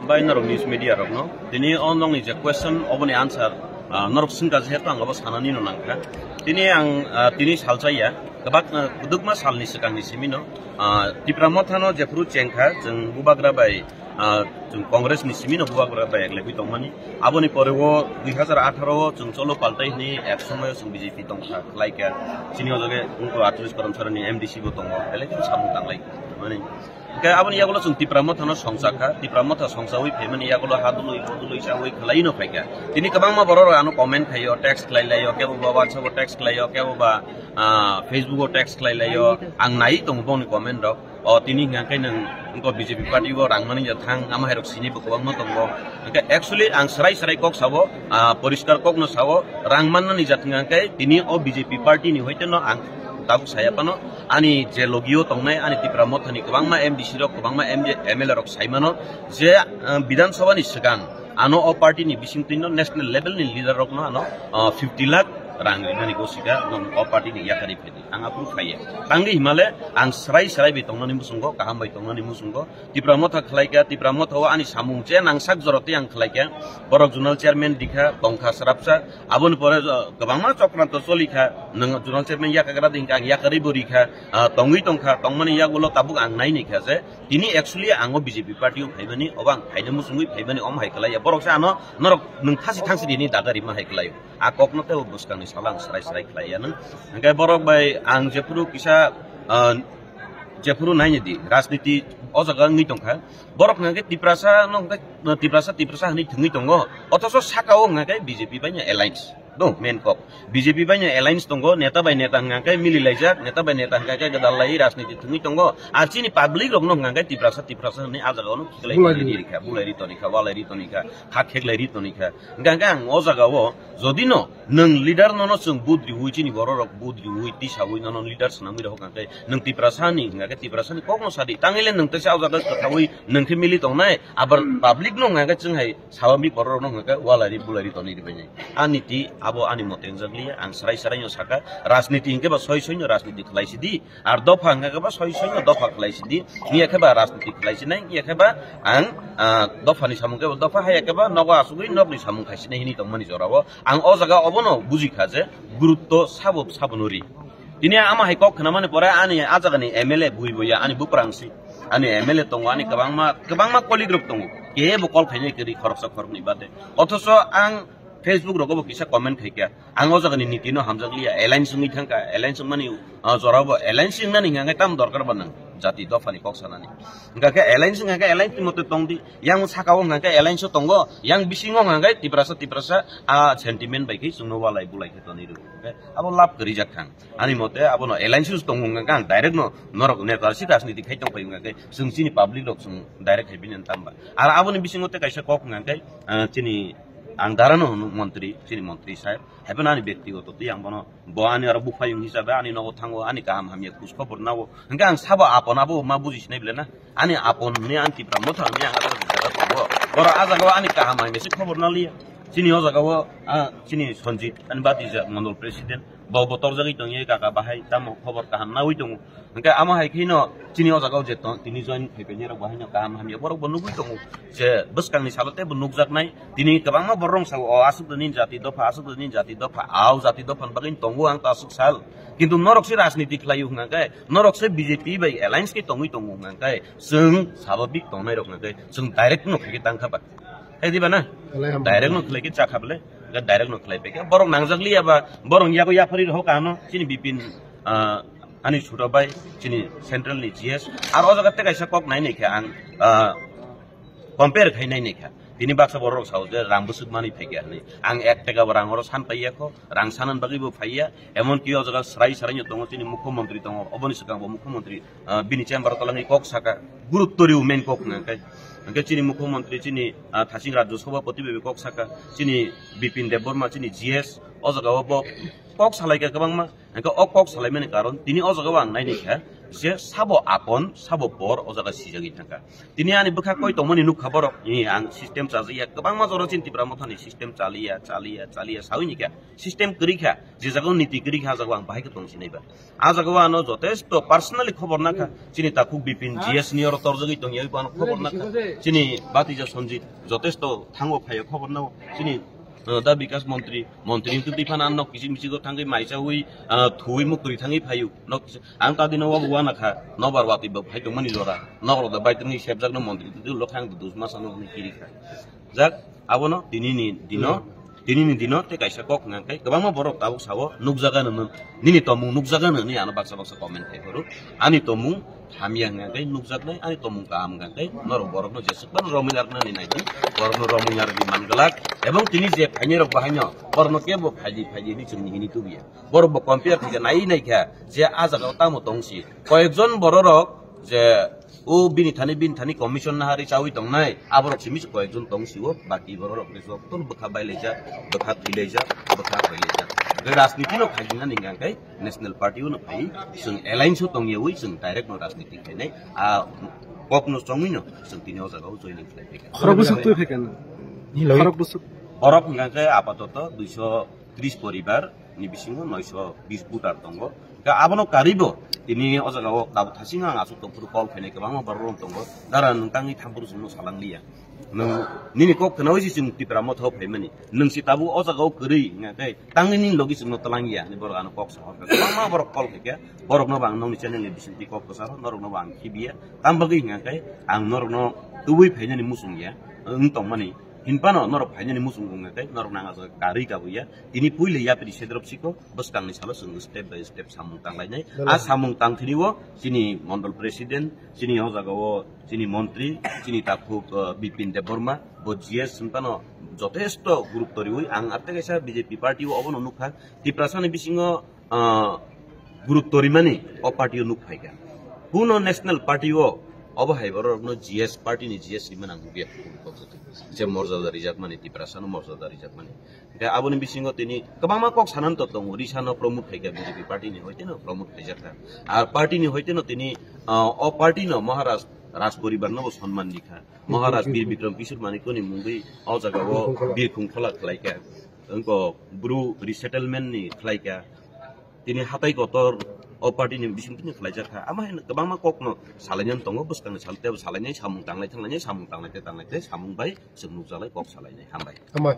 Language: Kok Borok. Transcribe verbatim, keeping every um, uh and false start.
Bai norok news media rokno tini o nokni je question oboni answer, ah, norok swngkha, jehetu ang abo sanani no nangkha. Tini ang, ah, tini salchaya, kwbak, ah, kwdwkma salni swkangni simino, ah, Tipra Mothano jephuru chengkha, chwng bubagra bai, ah, chwng Congress ni simino bubagra bai eklebwi tongmani. Aboni pore o dui hazar atharo o chwng cholo paltai hwnwi ek somoyo chwng B J P tongkha, khlaikha. Chini o jaga wngkha atris Karamsarani M D C bo tongo, belai kheno samung tanglai mani. Hingke aboni yagulo chwng Tipra Mothano songchakha, Tipra Motha songchawi phaimani yagulo ha dului, bo dului chawi khwlaino phaikha. Tini kwbangma borok rok ano comment khaio, text khlai laio, kebo ba WhatsApp o text khlaio, kebo ba, ah, Facebook o text khlai laio. Ang nai tongo boni comment rok. O tini hingka khe nwng wngkha B J P party o rang mani ya thang, ama hai rok sini bo kwbangma tongo. Hingke actually ang serai serai kok sabo, ah, poriskar kokno sabo, rang mannani jat hingka khe tini o B J P party ni hoite no ang tabuk saya phano. Ani je logio tongnai, ani Tipra Mothani kwbangma M D C rok, kwbangma M D, M L A rok saimano je, ah, Bidhan Sabha ni swkang ano o party ni bisingtwi no national level ni leader rok no ano, ah, fifty lakh rang rimani gosika no o party ni yakari phaidi. Ang aphuru phaiya. Tangwi himale ang serai serai bai tongnani muchungo, kaham bai tongnani muchungo. Tipra Motha khlaikha, Tipra Motha o ani samung je nangsak jorotwi ang khlaikha. Borok zonal chairman dikha, tongkha srapsa. Aboni pore, ah, kwbangma chokranto cholikha. Nwng zonal chairman yakagra dingkha, ang yakarwi bo rikha. Ah, tongwi tongkha, tongmani yagulo tabuk ang naini kha je tini actually ang o B J P party o phaimani, obo ang phaina muchungwi phaimani, omo hai khlaiya. Borok se ano norok nwng thasi thangsi rini dada rima hai khlaio. A kokno tei o bwskangni salo ang serai serai khlaiya nwng. Hingke borok bai ang jephuru kisa, ah, jephuru naini di, rajniti o jaga wngwi tongkha. Borok hingke Tiprasa no hingke, Tiprasa, Tiprasa hinwi thwngwi tongo. Othoso saka o hingke B J P bai no alliance. No, main kok. B J P bai no alliance tongo, neta bai neta hingka khe mili laijak, neta bai neta hingka khe gwdal lai rajniti thwngwi tongo. Ar chini public rok no hingka khe Tiprasa, Tiprasa hinwi a jaga o no khiklai Bulai ri. Ri kha, bulai ri toni kha, walai ri toni kha, kha kheklai ri toni kha. Hingka khe ang o jaga o jodi no nwng leader no no chwng vote riwi chini borok rok vote riwi tisawi no no leader swnamwi rok hingka khe nwng Tiprasa ni hingka khe Tiprasa ni kok no sadi. Tangwi le nwng teisa o jaga kwthawi nwng khe mili tongnai, abar public no hingka khe chwng hai Sabamik borok rok no hingka khe walai ri bulai ri toni ri bai nai. Ani ti abo ani mote wngjakliya, ang serai serai no saka, rajniti hingke ba soi soi no rajniti khlai sidi, ar dopha hingke ba soi soi no dopha khlai sidi, hiya khe ba rajniti khlai sinai, hiya khe ba ang, ah, dopha ni samung khe ba dopha, haya khe ba nogo asugwi nok ni samung khai sinai hini tongmani jora o. Ang o jaga obono buji kha je gurutto sabo sabo no ri. Tini ama hai kok khna mani pore ani a jaga ni M L A bui boya ani buprang si. Ani M L A tongo, ani kwbangma, kwbangma colleague rok tongo. Kebo call khainai kwrwi khoroksa khoroknwi bade. Othoso ang Facebook rogo bo kisa comment khaikha. Ang o jaga ni niti no hamjakliya. Alliance wngwi thangkha. Alliance wngmani, ah, jora bo alliance wngnani hingkha khe tamo dorkar ba nang jati dopha ni kok sanani. Hingkha khe alliance wngkha khe alliance ni mote tongdi. Yang saka o hingkha khe alliance o tongo. Yang bisingo hingkha khe Tiprasa, Tiprasa, ah, sentiment bai khe chwngno walai bulai khe tonwi rw. Hingkha khe abo lab kwrwi jak thang. Ani mote abono alliance tongo hingkha khe ang direct no norok neta si rajniti khai tong phai hingkha khe chwng chini public rok chwng direct khai bini tamba. Ar aboni bisingo tei kaisa kok hingkha khe, ah, chini ang dara no hwnwi montri, chini montri sir. Haiphano ani bektigoto twi ang bono, bo ani aro buphayung hisabe ani nogo thango, ani kaham hamya khus khobor nago. Hingkhe ang sabo apon abo ma buji sinai bile na? Ani apon hwnwi ang Tipra Motha hwnwi ang aro jaga tongo. Borok a jaga o ani kaham hamya se khobor naliya. Chini o jaga o, ah, chini Sanjit, ani batija Mondol President. Bo bo torjagwi tongya kaka bahai, tamo khobor kaham nawi tongo. Hingkhe amo hai kheno chini o jaga o je tong, tini join phaipaini rok bo haino kaham hamya borok bo nugwi tongo je bwskangni salo tei bo nukjaknai. Tini kwbangma borok rok sao, o aswk nini jati dopha, aswk nini jati dopha, ao jati dopha ni bagwi tongo ang ta aswk sal. Kintu norok se rajniti khlaio hwnkha khe, norok se B J P bai alliance khe tongwi tongo hwnkha khe, chwng sababik tongnai rok hwnkha khe chwng direct no khaikhe tangkha ba. Khe diba na? Direct no khlaikhe chakha bole, direct no khlai paikha. Borok nangjakliya ba, borok yago yaphari rok ano chini Bipin, ah, ani chuto bai chini central ni G S. Ar o jaga tei kaisa kok nai nai khe ang, ah, compare khai nai nai kha. Tini baksa borok rok sao je rang bwswk mani phaikha hinwi. Ang ek taka bo rang oro san paiya kho, rang sanan bagwi bo phaiya. Emon ki o jaga srai srai no tongo, chini mukhyamantri tongo, oboni swkang bo mukhyamantri, ah, bini chamber o twlangwi kok saka, gurutto rw main kok hwnka khe. Hwnkhe chini mukhyamantri chini, ah, thaching Rajya Sabhapati bai kok saka, chini Bipin Debbarma chini G S o jaga o bo kok salaikha kwbangma. Hwnkhe o kok salaimani karon tini o jaga o ang nainai kha, Je sabo apon, sabo por, o jaga sijagwi thangkha. Tini ani bwkha koi tongmani nukha borok, "Ee, ang system chajakya, kwbangma jora chini Tipra Mothani system chaliya, chaliya, chaliya," sawi nikha. System kwrwi kha, je jaga niti kwrwi kha, a jaga ang bahai khe tong sinai ba. A jaga o ano jotesto personally khobor nakha. Chini takhuk Bipin G S ni oro torjagwi tongya, ano khobor nakha. Chini Batija Sanjit jotesto thango phaio khobor nao. Chini, uh, da Bikas Montri, Montri tu tiphana nok kisi misi go thangwi maisawi, uh, thuwi muktwi thangwi phaio. Nok kisi, ang ta dino wa wana kha, nobar wati bo phai tongmani jora. Nok rok da bai tongwi sepjak no Montri tu lo khang dus masa no ni kiri kha. Jak, abono tini ni dino, tini ni dino te kaisa kok hwnka khe kwbangma borok tabuk sao nukjaga no, nini tomung nukjaga no ni ano baksa baksa comment khai phuru. Ani tomung hamya hwnka khe nukjaknai, ani tomung kaham hwnka khe norok borokno jeswk phano romwi narwknani naidi, borokno romwi narwgwi manglak. Ebong tini je phainai rok bahaino borokno kebo phaidi phaidi hinwi chwng hini tubuya. Borok bo compare khaikha nai naikha je a jaga o tamo tongsi. Koyekjon bororok je o bini thani, bini thani commission nahari chawi tongnai, aborok simi se koyekjon tong sio, baki bororok ni joto bwkha bailaijak, bwkha thwilaijak, bwkha hoilaijak. Rajniti no khaijinani hwnka khe National Party o no phai, chwng alliance o tongyawi chwng direct no rajniti khainai, a kok no chongwi no chwng tini o jaga o joining khlai phaikha. Khorok bwswk twi phaikha na? Khorok bwswk. Borok hwnka khe apatoto duiso tris poribar ni bisingo noiso bis voter tongo. Ka abono karibo tini o jaga o tabuk thasing ang asuk tongphuru call khainai kwbangma borok rok tongo. Dara nwng tangwi thampuru chwngno salang liya. Nwng nini kok khnawi si chwng Tipra Motha o phaimani. Nwng si tabuk o jaga o kwrwi hwnka khe tangwi nini logi chwngno twlang ya hinwi borok ano kok sahor kha. Kwbangma borok call khaikha. Borokno bo ang nokni channel ni bisingtwi kok kwcharo, norokno bo ang khibiya. Tam bagwi hwnka khe ang norokno tubui phainani muchung ya. Wng tongmani. Hinphano norok phainani muchung wngkha khe norokno ang aswk karwi kabuya. Tini puila yapri sedrop siko bwskangni salo chwng step by step samung tanglainai. A samung tangthini o chini mondol president, chini o jaga o chini montri, chini takhuk, uh, Bipin Debbarma, bo G S hinphano jotesto gurutto riwi ang arte kaisa B J P party o obono nukha. Tiprasani bisingo, uh, gurutto rimani o party o nuk phaikha. Kuno national party o obo hai borokno G S party ni G S rimani ang nukya. Je morjada rijakmani, Tiprasano morjada rijakmani. Hingke aboni bisingo tini kwbangma kok sanani to tongo, risano promote khaikha B J P party ni hoiteno promote khaijakha. Ar party ni hoiteno tini, ah, o party no Maharaj Raj poribar no bo sonman rikha. Maharaj Bir Bikram Kishore Manikya ni mungwi o jaga o Birkhung Khola khlaikha. Wngko Bru resettlement ni khlaikha. Tini hatai kotor o party ni bising tini khlaijakha. Ama hai kwbangma kok no salainani tongo, bwskang ni sal tebo salainai, samung tanglai thanglainai, samung tanglai te tanglai te, samung bai chwng nukjalai kok salainai. Hambai. Hambai.